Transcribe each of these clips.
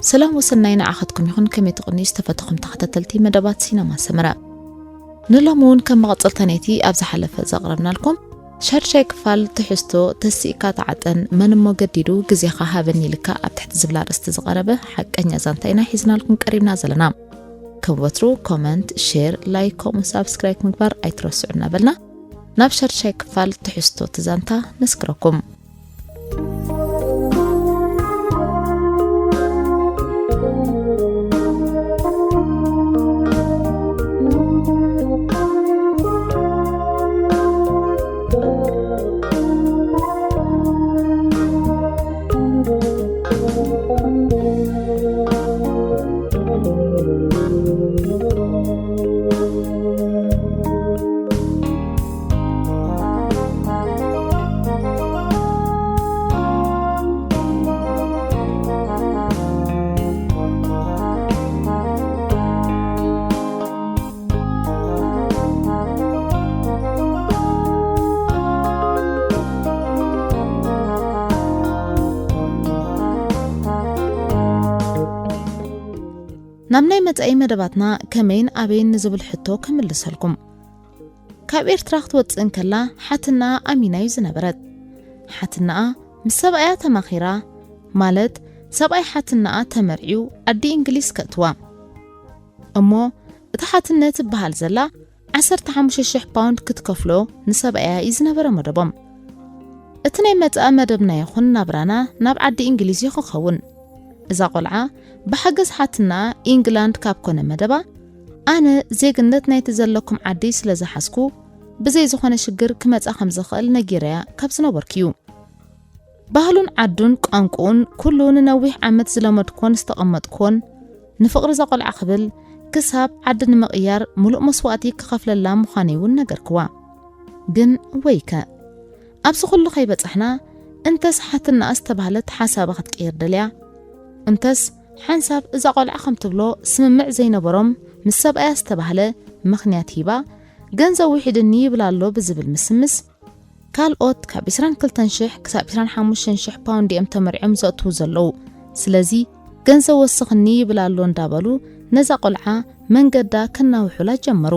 ሰላም ወሰናይ ንዓኸትኩም ይኹን። ከመይ ትቕንዩ ዝተፈተኹም ተኸታተልቲ መደባት ሲነማ ሰመረ? ንሎሚ እውን ከም መቐጸልታ ናይቲ ኣብ ዝሓለፈ ዘቕረብናልኩም ሻድሻይ ክፋል ትሕዝቶ ተሲእካ ተዓጠን፣ መን እሞ ገዲዱ ግዜኻ ሃበኒ ኢልካ ኣብ ትሕቲ ዝብላ ኣርእስቲ ዝቐረበ ሓቀኛ ዛንታ ኢና ሒዝናልኩም ቀሪብና ዘለና። ከም ወትሩ ኮመንት፣ ሼር፣ ላይክ ከምኡ ሳብስክራይብ ምግባር ኣይትረስዑ እናበልና ናብ ሻድሻይ ክፋል ትሕዝቶ እቲ ዛንታ ነስግረኩም። ናብ ናይ መጻኢ መደባትና ከመይን ኣበይን ንዝብል ሕቶ ክምልሰልኩም። ካብ ኤርትራ ክትወጽእ እንከላ ሓትናኣ ኣሚናዩ ዝነበረት። ሓትናኣ ምስ ሰብኣያ ተማኺራ፣ ማለት ሰብኣይ ሓትናኣ ተመርዕዩ ዓዲ እንግሊዝ ከእትዋ። እሞ እታ ሓትነ ትበሃል ዘላ ዓሰርተ ሓሙሽተ ሽሕ ፓውንድ ክትከፍሎ ንሰብኣያ እዩ ዝነበረ መደቦም። እቲ ናይ መጻኢ መደብና ይኹን ናብራና ናብ ዓዲ እንግሊዝ እዩ ክኸውን። እዛ ቆልዓ ብሓገዝ ሓትናኣ ኢንግላንድ ካብ ኮነ መደባ፣ ኣነ ዜግነት ናይቲ ዘለኩም ዓዲ ስለ ዝሓዝኩ፣ ብዘይ ዝኾነ ሽግር ክመጻ ከም ዝኽእል ነጊረያ ካብ ዝነበርኩ እዩ። ባህሉን ዓዱን ቋንቋኡን ኩሉ ንነዊሕ ዓመት ዝለመድኩዎን ዝተቐመጥኩዎን ንፍቕሪ እዛ ቆልዓ ክብል ክሳብ ዓዲ ንምቕያር ምሉእ መስዋእቲ ክኸፍለላ ምዃነይ እውን ነገርክዋ። ግን ወይከ፣ ኣብዚ ኩሉ ከይበጻሕና፣ እንተስ ሓትናኣ ዝተባህለት ሓሳባ ክትቅይር ደልያ፣ እንተስ ሓንሳብ እዛ ቆልዓ ከም ትብሎ ስምምዕ ዘይነበሮም ምስ ሰብኣያ ዝተባህለ ምኽንያት ሂባ፣ ገንዘብ ውሒድኒ ይብል ኣሎ ብዝብል ምስምስ፣ ካልኦት ካብ ዕስራን ክልተን ሽሕ ክሳብ ዕስራን ሓሙሽተን ሽሕ ፓውንድ እዮም ተመርዕዮም ዘእትዉ ዘለዉ። ስለዚ ገንዘብ ወስኽኒ ይብል ኣሎ እንዳበሉ ነዛ ቆልዓ መንገዳ ከናውሑላ ጀመሩ።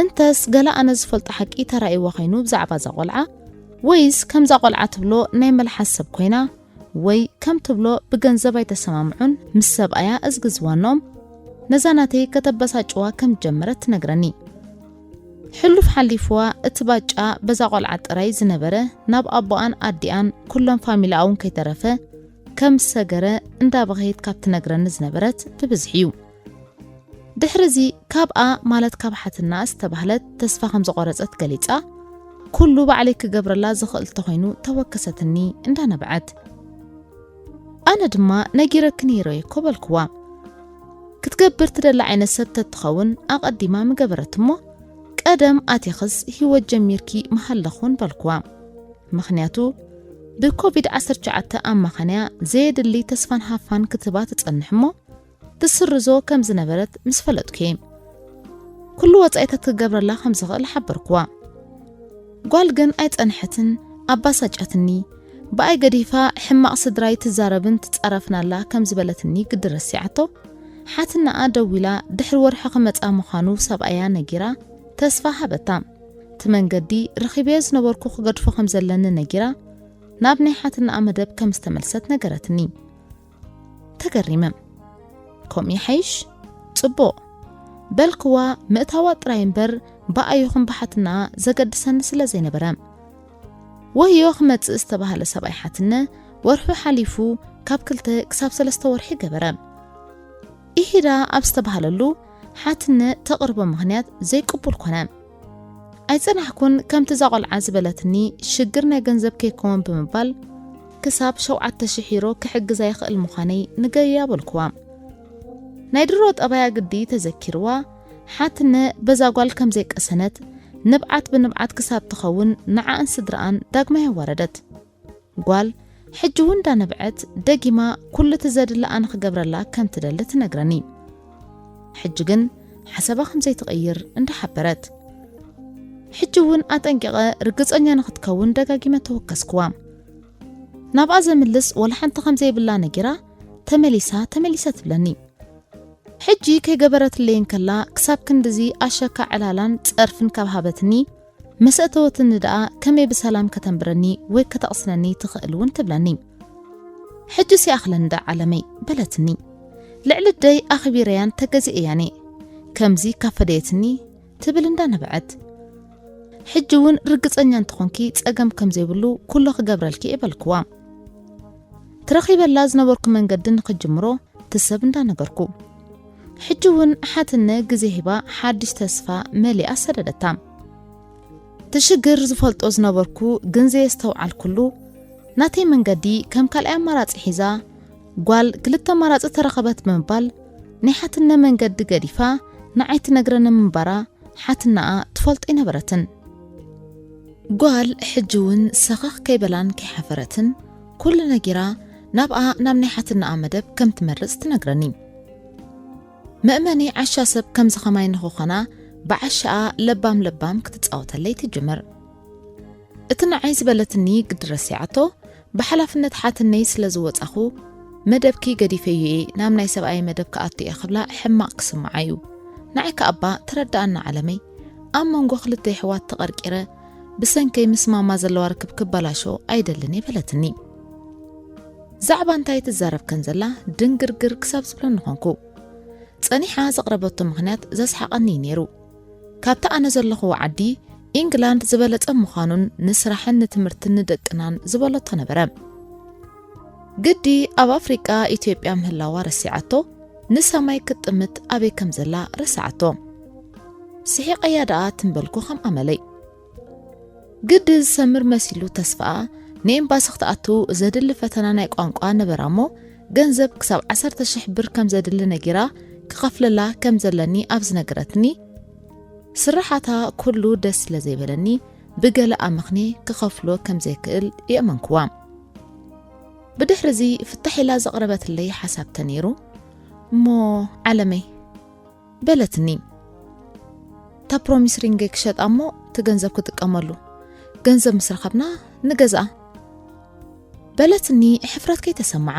እንተስ ገለ ኣነ ዝፈልጦ ሓቂ ተራእይዋ ኾይኑ ብዛዕባ እዛ ቆልዓ፣ ወይስ ከምዛ ቆልዓ ትብሎ ናይ መልሓስ ሰብ ኮይና፣ ወይ ከም ትብሎ ብገንዘብ ኣይተሰማምዑን ምስ ሰብኣያ እዝጊ ዝዋንኦም፣ ነዛ ናተይ ከተበሳጭዋ ከም ጀመረት ትነግረኒ። ሕሉፍ ሓሊፍዋ እቲ ባጫ በዛ ቆልዓ ጥራይ ዝነበረ ናብ ኣቦኣን ኣዲኣን ኩሎም ፋሚላኣ እውን ከይተረፈ ከም ዝሰገረ እንዳበኸየት ካብ ትነግረኒ ዝነበረት ብብዝሒ እዩ። ድሕሪ እዚ ካብኣ ማለት ካብ ሓትናኣ ዝተባህለት ተስፋ ከም ዝቖረጸት ገሊጻ፣ ኩሉ ባዕለይ ክገብረላ ዝኽእል ተኾይኑ ተወከሰትኒ እንዳነበዐት። ኣነ ድማ ነጊረኪ ነይረ እየ እኮ በልክዋ። ክትገብር ትደሊ ዓይነት ሰብ ተትኸውን ኣቐዲማ ምገበረት እሞ፣ ቀደም ኣቲኽስ ህይወት ጀሚርኪ ምሃለኹን በልክዋ። ምኽንያቱ ብኮቪድ ዓሰርተ ትሽዓተ ኣማኻንያ ዘየድሊ ተስፋን ሃፋን ክትህባ ትጸንሕ እሞ፣ ትስርዞ ከም ዝነበረት ምስ ፈለጥኩ እየ። ኩሉ ወጻኢታት ክገብረላ ከም ዝኽእል ሓበርክዋ። ጓል ግን ኣይጸንሐትን፣ ኣባሳጫትኒ። ብኣይ ገዲፋ ሕማቕ ስድራይ ትዛረብን ትጻረፍን ኣላ ከም ዝበለትኒ ግዲ ረሲዓቶ፣ ሓትናኣ ደዊላ ድሕሪ ወርሒ ክመጻ ምዃኑ ሰብኣያ ነጊራ ተስፋ ሃበታ። እቲ መንገዲ ረኺበዮ ዝነበርኩ ክገድፎ ከም ዘለኒ ነጊራ ናብ ናይ ሓትናኣ መደብ ከም ዝተመልሰት ነገረትኒ። ተገሪመ። ከምኡ ይሓይሽ? ጽቡቕ። በልክዋ ምእታዋ ጥራይ እምበር ብኣ ይኹን ብሓትናኣ ዘገድሰኒ ስለ ዘይነበረ። ወህዮ ክመጽእ ዝተባህለ ሰብኣይ ሓትነ ወርሑ ሓሊፉ ካብ ክልተ ክሳብ ሰለስተ ወርሒ ገበረ። ኢሂዳ ኣብ ዝተባህለሉ ሓትነ ተቕርቦ ምኽንያት ዘይቅቡል ኮነ። ኣይጸናሕኩን፣ ከምቲ እዛ ቆልዓ ዝበለትኒ ሽግር ናይ ገንዘብ ከይከውን ብምባል ክሳብ ሸውዓተ ሽሕ ዩሮ ክሕግዛ ይኽእል ምዃነይ ንገያ በልክዋ። ናይ ድሮ ጠባያ ግዲ ተዘኪርዋ፣ ሓትነ በዛ ጓል ከም ዘይቀሰነት ንብዓት ብንብዓት ክሳብ ትኸውን ንዓኣን ስድራኣን ዳግማይ ኣዋረደት። ጓል ሕጂ እውን እንዳነበዐት ደጊማ ኩሉ እቲ ዘድሊ ኣነ ክገብረላ ከም ትደሊ ትነግረኒ። ሕጂ ግን ሓሳባ ከም ዘይትቕይር እንዳሓበረት። ሕጂ እውን ኣጠንቂቐ ርግጸኛ ንኽትከውን ደጋጊመ ተወከስክዋ። ናብኣ ዘምልስ ወላ ሓንቲ ከም ዘይብላ ነጊራ፣ "ተመሊሳ፣ ተመሊሳ" ትብለኒ። ሕጂ ከይገበረትለይ እንከላ፣ ክሳብ ክንድዚ ኣሸካ ዕላላን ጸርፍን ካብ ሃበትኒ፣ መሰእተወትኒ ደኣ ከመይ ብሰላም ከተንብረኒ ወይ ከተቕስነኒ ትኽእል እውን ትብለኒ። "ሕጂ ሲኣኽለኒ ደኣ ዓለመይ" በለትኒ። ልዕሊ ደይ ኣኽቢረያን ተገዚእያኔ። ከምዚ ካብ ፈደየትኒ ትብል እንዳነበዐት። "ሕጂ እውን ርግጸኛ እንተኾንኪ ጸገም ከም ዘይብሉ ኩሎ ክገብረልኪ" እየ በልክዋ። ትረኺበላ ዝነበርኩ መንገዲ ንኽጅምሮ ትሰብ እንዳነገርኩ። ሕጂ እውን ሓትነ ግዜ ሂባ ሓድሽ ተስፋ መሊኣ ሰደደታ። እቲ ሽግር ዝፈልጦ ዝነበርኩ ግን ዘየስተውዓልኩሉ፣ ናተይ መንገዲ ከም ካልኣይ ኣማራጺ ሒዛ፣ ጓል ክልተ ኣማራጺ ተረኸበት ብምባል ናይ ሓትነ መንገዲ ገዲፋ ንዓይ ትነግረኒ ምንባራ ሓትናኣ ትፈልጦ ኣይነበረትን። ጓል ሕጂ እውን ሰኸኽ ከይበላን ከይሓፈረትን ኩሉ ነጊራ ናብኣ ናብ ናይ ሓትናኣ መደብ ከም ትመርጽ ትነግረኒ። መእመኒ ዓሻ ሰብ ከምዚ ኸማይ ንኽኾና ብዓሻኣ ለባም ለባም ክትጻወተለይ ትጅምር። እቲ ንዓይ ዝበለትኒ ግዲ ረሲዓቶ፣ ብሓላፍነት ሓትነይ ስለ ዝወጻኹ፣ "መደብኪ ገዲፈዮ እየ፣ ናብ ናይ ሰብኣይ መደብ ክኣቱ እየ" ክብላ ሕማቕ ክስምዓ እዩ። ንዓይ ከኣባ ተረድኣና ዓለመይ፣ ኣብ መንጎ ክልተ የሕዋት ተቐርቂረ፣ ብሰንከይ ምስ ማማ ዘለዋ ርክብ ክበላሾ ኣይደልን እየ በለትኒ። ዛዕባ እንታይ ትዛረብ ከም ዘላ ድንግርግር ክሳብ ዝብለኒ ኾንኩ። ጸኒሓ ዘቕረበቶ ምኽንያት ዘስሓቐኒ እዩ ነይሩ። ካብቲ ኣነ ዘለኹዎ ዓዲ፣ ኢንግላንድ ዝበለጸ ምዃኑን ንስራሕን ንትምህርትን ንደቅናን ዝበለቶ ነበረ። ግዲ ኣብ ኣፍሪቃ ኢትዮጵያ ምህላዋ ረሲዓቶ፣ ንሰማይ ክትጥምት ኣበይ ከም ዘላ ረስዓቶ። ስሒቐያ ደኣ ትንበልኩ ከም ኣመለይ። ግዲ ዝሰምር መሲሉ ተስፋኣ፣ ንኤምባሲ ክትኣቱ ዘድሊ ፈተና ናይ ቋንቋ ነበራ እሞ፣ ገንዘብ ክሳብ ዓሰርተ ሽሕ ብር ከም ዘድሊ ነጊራ ክኸፍለላ ከም ዘለኒ ኣብ ዝነገረትኒ፣ ስርሓታ ኩሉ ደስ ስለ ዘይበለኒ፣ ብገለ ኣመኽንየ ክኸፍሎ ከም ዘይክእል የእመንክዋ። ብድሕሪ እዚ ፍታሕ ኢላ ዘቕረበትለይ ሓሳብ ተነይሩ፣ እሞ ዓለመይ፣ በለትኒ። "እታ ፕሮሚስ ሪንገይ ክሸጣ እሞ እቲ ገንዘብ ክጥቀመሉ፣ ገንዘብ ምስ ረኸብና ንገዝኣ" በለትኒ። ሕፍረት ከይተሰምዓ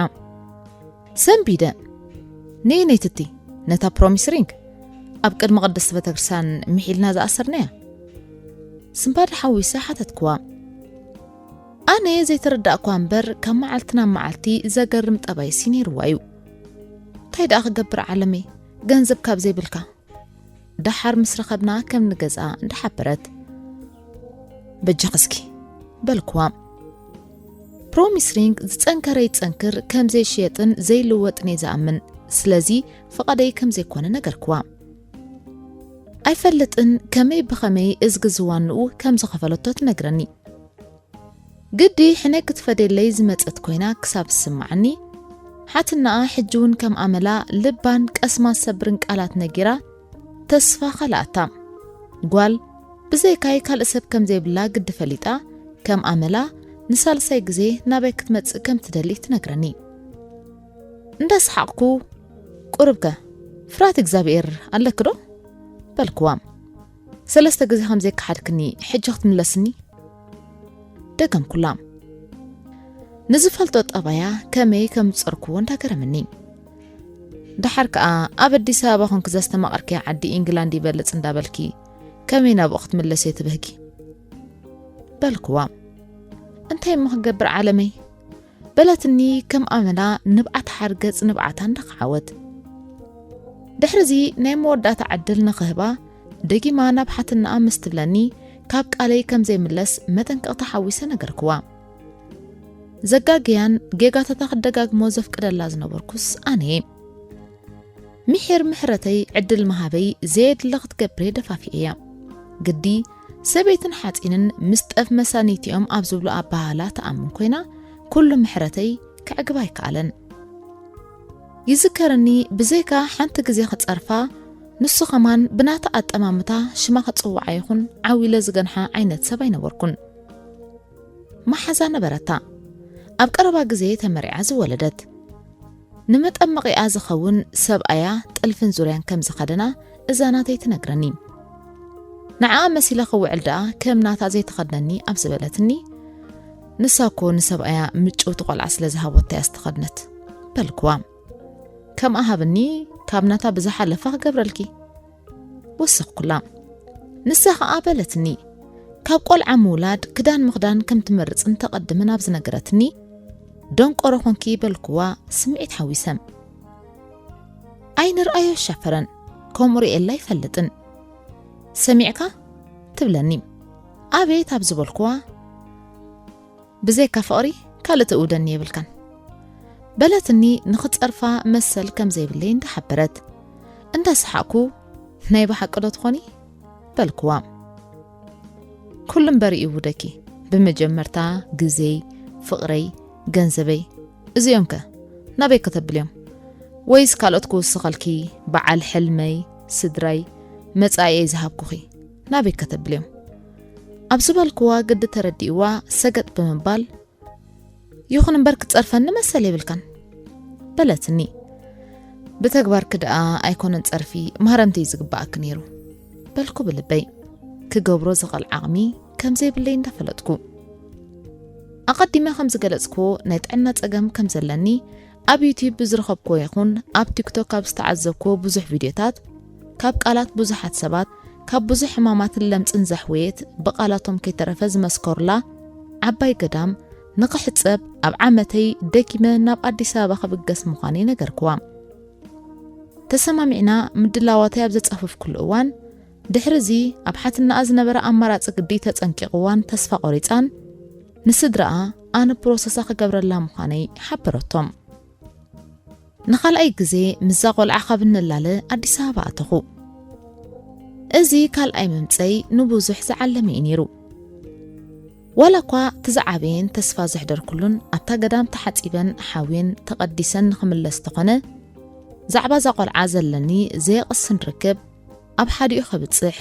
ሰንቢደ፣ "ነየነይቲ እቲ ነታ ፕሮሚስ ሪንግ ኣብ ቅድሚ ቅድስቲ ቤተክርስትያን ምሒልና ዝኣሰርናያ?" ስንባደ ሓዊሰ ሓተትክዋ። ኣነ ዘይተረዳእኳ እምበር፣ ካብ መዓልቲ ናብ መዓልቲ ዘገርም ጠባይሲ ነይርዋ እዩ። እንታይ ደኣ ክገብር ዓለመይ፣ ገንዘብ ካብ ዘይብልካ? ደሓር ምስ ረኸብና ከም ንገዝኣ እንዳሓበረት፣ "በጃኺ እስኪ" በልክዋ። ፕሮሚስ ሪንግ ዝጸንከረ ይጸንክር ከም ዘይሽየጥን ዘይልወጥን እየ ዝኣምን። ስለዚ ፍቓደይ ከም ዘይኮነ ነገርክዋ። ኣይፈልጥን ከመይ ብኸመይ እዝጊ ዝዋንኡ ከም ዝኸፈለቶ ትነግረኒ። ግዲ ሕነ ክትፈደለይ ዝመጸት ኮይና ክሳብ ዝስምዓኒ፣ ሓትናኣ ሕጂ እውን ከም ኣመላ ልባን ቀስማ ዝሰብርን ቃላት ነጊራ ተስፋ ከልኣታ። ጓል ብዘይካይ ካልእ ሰብ ከም ዘይብላ ግዲ ፈሊጣ፣ ከም ኣመላ ንሳልሳይ ግዜ ናባይ ክትመጽእ ከም ትደሊ ትነግረኒ። እንዳሰሓቕኩ፣ "ቁሩብከ ፍርሃት እግዚኣብሔር ኣለኪ ዶ?" በልክዋ። "ሰለስተ ግዜ ከም ዘይከሓድክኒ ሕጂ ክትምለስኒ?" ደገምኩላ። ንዝፈልጦ ጠባያ ከመይ ከም ዝጸርክዎ እንዳገረመኒ። ደሓር ከኣ ኣብ ኣዲስ ኣበባ ኮንኪ ዘስተማቐርክያ ዓዲ ኢንግላንድ ይበልጽ እንዳበልኪ ከመይ ናብኡ ክትምለሲ ትብህጊ? በልክዋ። እንታይ እሞ ክገብር ዓለመይ? በለትኒ ከም ኣመላ ንብዓት ሓርገጽ ንብዓታ እንዳኸዓወት። ድሕሪ እዚ ናይ መወዳእታ ዕድል ንኽህባ ደጊማ ናብ ሓትናኣ ምስ ትብለኒ ካብ ቃለይ ከም ዘይምለስ መጠንቀቕታ ሓዊሰ ነገርክዋ። ዘጋግያን ጌጋታታ ክደጋግሞ ዘፍቅደላ ዝነበርኩስ ኣነ'የ። ምሒር ምሕረተይ ዕድል ምሃበይ ዘየድሊ ክትገብር እየ ደፋፊኤያ። ግዲ ሰበይትን ሓጺንን ምስ ጠፍ መሳኒቲኦም ኣብ ዝብሉ ኣበሃህላ ትኣምን ኮይና፣ ኩሉ ምሕረተይ ከዕግባ ኣይከኣለን። ይዝከረኒ ብዘይካ ሓንቲ ግዜ ክጸርፋ፣ ንሱ ኸማን ብናታ ኣጠማምታ ሽማ ክጽውዓ ይኹን ዓው ኢለ ዝገንሓ ዓይነት ሰብ ኣይነበርኩን። መሓዛ ነበረታ። ኣብ ቀረባ ግዜ ተመሪዓ ዝወለደት። ንመጠመቒኣ ዝኸውን ሰብኣያ ጥልፍን ዙርያን ከም ዝኸደና እዛ ናተይ ትነግረኒ። ንዓኣ መሲለ ክውዕል ደኣ ከም ናታ ዘይተኸድነኒ ኣብ ዝበለትኒ፣ ንሳ እኮ ንሰብኣያ ምጭውቲ ቆልዓ ስለ ዝሃቦታ እያ ዝተኸድነት በልክዋ። ከምኣ ሃብኒ፣ ካብ ናታ ብዝሓለፈ ክገብረልኪ። ወሰኽኩላ። ንሳ ኸኣ በለትኒ፣ ካብ ቆልዓ ምውላድ ክዳን ምኽዳን ከም ትመርጽን ተቐድምን ኣብ ዝነገረትኒ፣ ደንቆሮ ኾንኪ በልክዋ ስምዒት ሓዊሰ። ኣይንርኣዮ ሻፈረን፣ ከምኡ ርእየላ ኣይፈልጥን። ሰሚዕካ? ትብለኒ። ኣቤት ኣብ ዝበልክዋ፣ ብዘይካ ፍቕሪ ካልእ ትእውደኒ የብልካን በለትኒ። ንኽጸርፋ መሰል ከም ዘይብለይ እንዳሓበረት እንዳሰሓቕኩ፣ ናይ ብሓቂ ዶ ትኾኒ በልክዋ። ኩሉ እምበር ይእውደኪ፣ ብመጀመርታ ግዜይ፣ ፍቕረይ፣ ገንዘበይ፣ እዚኦም ከ ናበይ ከተብልዮም? ወይስ ካልኦት ክውስኸልኪ፣ በዓል ሕልመይ፣ ስድራይ፣ መጻኢየይ ዝሃብኩኺ ናበይ ከተብልዮም? ኣብ ዝበልክዋ ግዲ ተረዲእዋ ሰገጥ ብምባል፣ ይኹን እምበር ክትጸርፈኒ መሰል የብልካን በለትኒ። ብተግባርኪ ደኣ ኣይኮነን ጸርፊ፣ ማህረምቲ እዩ ዝግባኣኪ ነይሩ በልኩ ብልበይ። ክገብሮ ዝኽእል ዓቕሚ ከም ዘይብለይ እንዳፈለጥኩ፣ ኣቐዲመ ከም ዝገለጽክዎ ናይ ጥዕና ጸገም ከም ዘለኒ ኣብ ዩትዩብ ብዝረኸብክዎ ይኹን ኣብ ቲክቶክ ካብ ዝተዓዘብክዎ ብዙሕ ቪድዮታት፣ ካብ ቃላት ብዙሓት ሰባት፣ ካብ ብዙሕ ሕማማትን ለምጽን ዘሕወየት ብቓላቶም ከይተረፈ ዝመስከሩላ ዓባይ ገዳም ንኽሕጸብ ኣብ ዓመተይ ደጊመ ናብ ኣዲስ ኣበባ ክብገስ ምዃነይ ነገርክዋ። ተሰማሚዕና ምድላዋተይ ኣብ ዘጻፈፍኩሉ እዋን፣ ድሕሪ እዚ ኣብ ሓትናኣ ዝነበረ ኣማራጺ ግዲ ተጸንቂቕዋን ተስፋ ቆሪጻን፣ ንስድራኣ ኣነ ፕሮሰሳ ክገብረላ ምዃነይ ሓበረቶም። ንኻልኣይ ግዜ ምስዛ ቆልዓ ካብ እንላለ ኣዲስ ኣበባ ኣተኹ። እዚ ካልኣይ ምምፀይ ንብዙሕ ዝዓለመ እዩ ነይሩ። ዋላ እኳ እቲ ዝዓበየን ተስፋ ዘሕደርኩሉን ኣብታ ገዳም ተሓፂበን ሓውየን ተቐዲሰን ንኽምለስ ተኾነ፣ ዛዕባ እዛ ቆልዓ ዘለኒ ዘየቕስን ርክብ ኣብ ሓዲኡ ከብፅሕ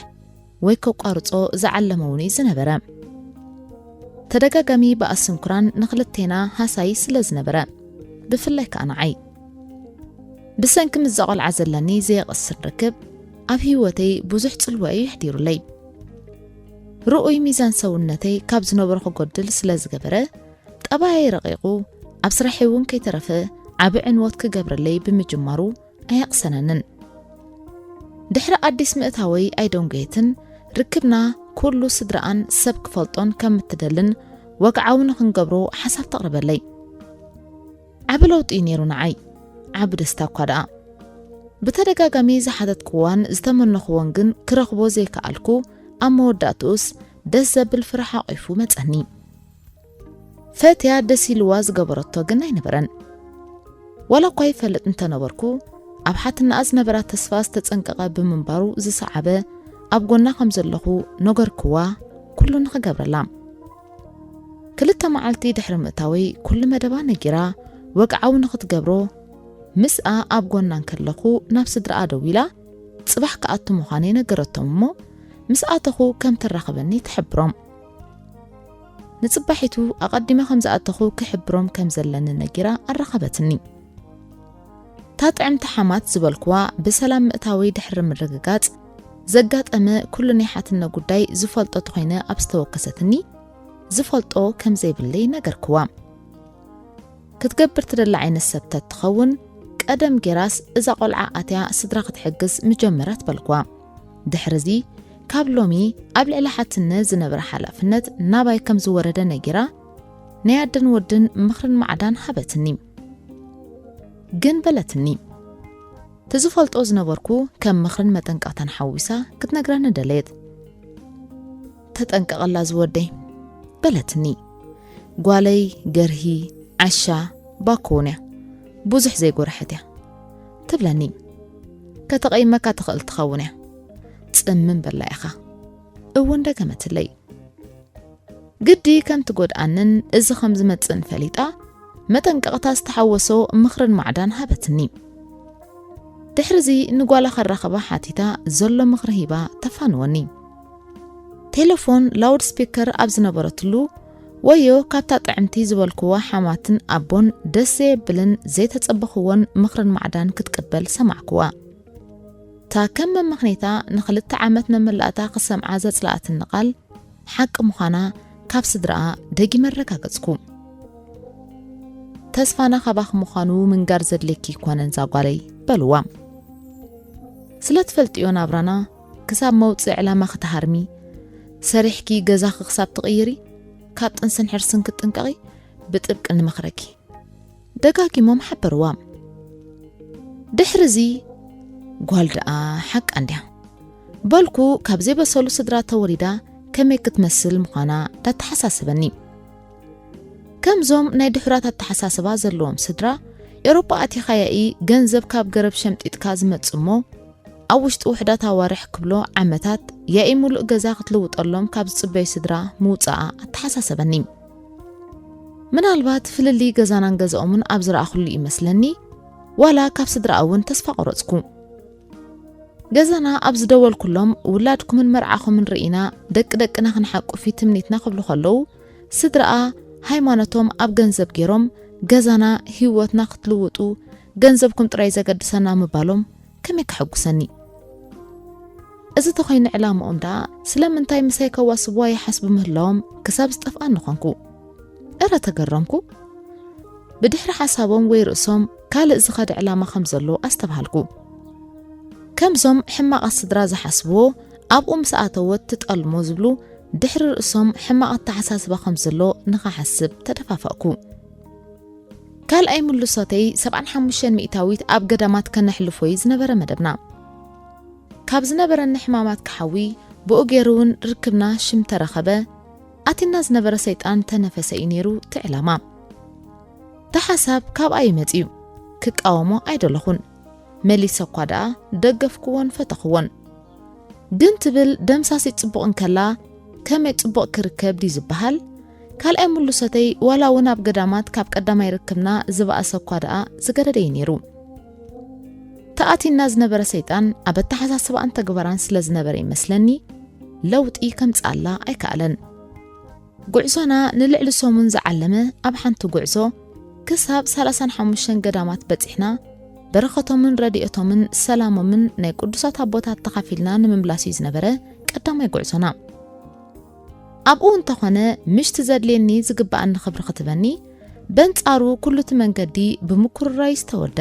ወይ ከቋርጾ ዝዓለመ እውን እዩ ዝነበረ። ተደጋጋሚ ብኣስንኩራን ንኽልቴና ሃሳይ ስለ ዝነበረ፣ ብፍላይ ከኣ ንዓይ። ብሰንኪ ምስዛ ቆልዓ ዘለኒ ዘየቕስን ርክብ ኣብ ህይወተይ ብዙሕ ጽልዋ እዩ የሕዲሩለይ። ርኡይ ሚዛን ሰውነተይ ካብ ዝነበሮ ክጎድል ስለ ዝገበረ፣ ጠባየይ ረቒቑ፣ ኣብ ስራሐይ እውን ከይተረፈ ዓቢ ዕንወት ክገብረለይ ብምጅማሩ ኣየቕሰነንን። ድሕሪ ኣዲስ ምእታወይ ኣይደንጎየትን፣ ርክብና ኩሉ ስድራኣን ሰብ ክፈልጦን ከም እትደልን ወግዓዊ ንኽንገብሮ ሓሳብ ተቕርበለይ። ዓቢ ለውጢ እዩ ነይሩ ንዓይ፣ ዓቢ ደስታ እኳ ደኣ። ብተደጋጋሚ ዝሓተትክዋን ዝተመነኽዎን ግን ክረኽቦ ዘይከኣልኩ፣ ኣብ መወዳእትኡስ ደስ ዘብል ፍረ ሓቒፉ መጸኒ። ፈትያ ደስ ኢልዋ ዝገበረቶ ግን ኣይነበረን። ዋላ እኳ ይፈልጥ እንተነበርኩ፣ ኣብ ሓትናኣ ዝነበራ ተስፋ ዝተጸንቀቐ ብምንባሩ ዝሰዓበ ኣብ ጎና ከም ዘለኹ ነገርክዋ፣ ኩሉ ንኽገብረላ። ክልተ መዓልቲ ድሕሪ ምእታወይ ኩሉ መደባ ነጊራ፣ ወግዓዊ ንኽትገብሮ ምስኣ ኣብ ጎና እንከለኹ ናብ ስድራኣ ደዊላ፣ ጽባሕ ክኣቱ ምዃነይ ነገረቶም እሞ፣ ምስ ኣተኹ ከም ተራኽበኒ ትሕብሮም። ንጽባሒቱ ኣቐዲመ ከም ዝኣተኹ ክሕብሮም ከም ዘለኒ ነጊራ ኣራኸበትኒ። እታ ጥዕምቲ ሓማት ዝበልክዋ ብሰላም ምእታወይ ድሕሪ ምርግጋጽ፣ ዘጋጠመ ኩሉ ናይ ሓትነ ጉዳይ ዝፈልጦ ተኾይነ ኣብ ዝተወከሰትኒ፣ ዝፈልጦ ከም ዘይብለይ ነገርክዋ። ክትገብር ትደሊ ዓይነት ሰብ ተትኸውን፣ ቀደም ጌራስ እዛ ቆልዓ ኣትያ ስድራ ክትሕግዝ ምጀመረት በልክዋ። ድሕሪ እዚ፣ ካብ ሎሚ ኣብ ልዕሊ ሓትነ ዝነበረ ሓላፍነት ናባይ ከም ዝወረደ ነጊራ፣ ናይ ኣደን ወድን ምኽርን ማዕዳን ሃበትኒ። ግን በለትኒ። እቲ ዝፈልጦ ዝነበርኩ ከም ምኽርን መጠንቀቕታን ሓዊሳ ክትነግረኒ ደለየት። "ተጠንቀቐላ ዝወደይ" በለትኒ። "ጓለይ ገርሂ፣ ዓሻ፣ ባኮ እውን እያ። ብዙሕ ዘይጎርሐት እያ" ትብለኒ። "ከተቐይመካ ትኽእል ትኸውን እያ" ጽምም በላ ኢኻ። እውን ደገመትለይ። ግዲ ከም ትጎድኣንን እዚ ከም ዝመጽእን ፈሊጣ፣ መጠንቀቕታ ዝተሓወሶ ምኽርን ማዕዳን ሃበትኒ። ድሕሪ እዚ ንጓላ ከራኽባ ሓቲታ ዘሎ ምኽሪ ሂባ ተፋንወኒ። ቴሌፎን ላውድ ስፒከር ኣብ ዝነበረትሉ፣ ወዮ ካብታ ጥዕምቲ ዝበልክዋ ሓማትን ኣቦን ደስ ዘየብልን ዘይተጸበኽዎን ምኽርን ማዕዳን ክትቅበል ሰማዕክዋ። እታ ከም መመኽኔታ ንኽልተ ዓመት መመላእታ ክሰምዓ ዘጽለኣትኒ ቃል ሓቂ ምዃና ካብ ስድራኣ ደጊመ ኣረጋገጽኩ። "ተስፋና ካባኺ ምዃኑ ምንጋር ዘድልየኪ ኣይኮነን ዛጓለይ" በልዋ። "ስለ ትፈልጥዮ ናብራና ክሳብ መውጽኢ ዕላማ ክትሃርሚ፣ ሰሪሕኪ ገዛኺ ክሳብ ትቕይሪ፣ ካብ ጥንስን ሕርስን ክትጥንቀቒ ብጥብቂ ንመኽረኪ" ደጋጊሞም ሓበርዋ። ድሕሪ እዚ "ጓል ደኣ ሓቃ እንድያ" በልኩ። ካብ ዘይበሰሉ ስድራ ተወሊዳ ከመይ ክትመስል ምዃና ዳተሓሳሰበኒ። ከምዞም ናይ ድሑራት ኣተሓሳስባ ዘለዎም ስድራ፣ ኤውሮጳ ኣቲኻ ያኢ ገንዘብ ካብ ገረብ ሸምጢጥካ ዝመጽእ እሞ፣ ኣብ ውሽጢ ውሕዳት ኣዋርሕ ክብሎ ዓመታት ያኢ ሙሉእ ገዛ ክትልውጠሎም ካብ ዝጽበዩ ስድራ ምውጻኣ ኣተሓሳሰበኒ። ምናልባት ፍልልይ ገዛናን ገዛኦምን ኣብ ዝረኣኹሉ ይመስለኒ፣ ዋላ ካብ ስድራኣ እውን ተስፋ ቆረጽኩ። ገዛና ኣብ ዝደወልኩሎም፣ "ውላድኩምን መርዓኹምን ርኢና ደቂ ደቅና ክንሓቁፊ ትምኒትና" ክብሉ ከለዉ፣ ስድራኣ ሃይማኖቶም ኣብ ገንዘብ ገይሮም፣ "ገዛና ህይወትና ክትልውጡ፣ ገንዘብኩም ጥራይ ዘገድሰና" ምባሎም ከመይ ከሐጉሰኒ። እዚ ተኾይኑ ዕላምኦም ደኣ ስለምንታይ ምሳይ ከዋስብዋ ይሓስቡ ምህላዎም ክሳብ ዝጠፍኣኒ ኾንኩ። እረ ተገረምኩ። ብድሕሪ ሓሳቦም ወይ ርእሶም ካልእ ዝኸደ ዕላማ ከም ዘሎ ኣስተብሃልኩ። ከምዞም ሕማቓት ስድራ ዝሓስብዎ፣ "ኣብኡ ምስ ኣተወት ትጠልሞ" ዝብሉ፣ ድሕሪ ርእሶም ሕማቕ ኣተሓሳስባ ከም ዘሎ ንኽሓስብ ተደፋፈእኩ። ካልኣይ ምልሶተይ ሰብዓን ሓሙሽተን ሚእታዊት ኣብ ገዳማት ከነሕልፎ እዩ ዝነበረ መደብና። ካብ ዝነበረኒ ሕማማት ክሓዊ፣ ብኡ ገይሩ እውን ርክብና ሽም ተረኸበ። ኣቲና ዝነበረ ሰይጣን ተነፈሰ እዩ ነይሩ እቲ ዕላማ። እቲ ሓሳብ ካብኣ እዩ መጺኡ። ክቃወሞ ኣይደለኹን። መሊሰ እኳ ደኣ ደገፍኩዎን ፈተኽዎን። ግን ትብል ደምሳሲት ጽቡቕ እንከላ ከመይ ጽቡቕ ክርከብ ድዩ ዝበሃል? ካልኣይ ምልሶተይ ዋላ እውን ኣብ ገዳማት ካብ ቀዳማይ ርክብና ዝበኣሰ እኳ ደኣ ዝገደደ እዩ ነይሩ። ተኣቲና ዝነበረ ሰይጣን ኣብ ኣተሓሳስባኣን ተግባራን ስለ ዝነበረ ይመስለኒ ለውጢ ከምጽኣላ ኣይከኣለን። ጉዕዞና ንልዕሊ ሰሙን ዝዓለመ ኣብ ሓንቲ ጉዕዞ ክሳብ ሰላሳን ሓሙሽተን ገዳማት በጺሕና፣ በረኸቶምን ረድኤቶምን ሰላሞምን ናይ ቅዱሳት ኣቦታት ተኻፊልና ንምምላስ እዩ ዝነበረ ቀዳማይ ጉዕዞና። ኣብኡ እንተኾነ ምሽቲ ዘድልየኒ ዝግብኣኒ ክብሪ ክትበኒ፣ በንጻሩ ኩሉ እቲ መንገዲ ብምኩርራይ ዝተወደ።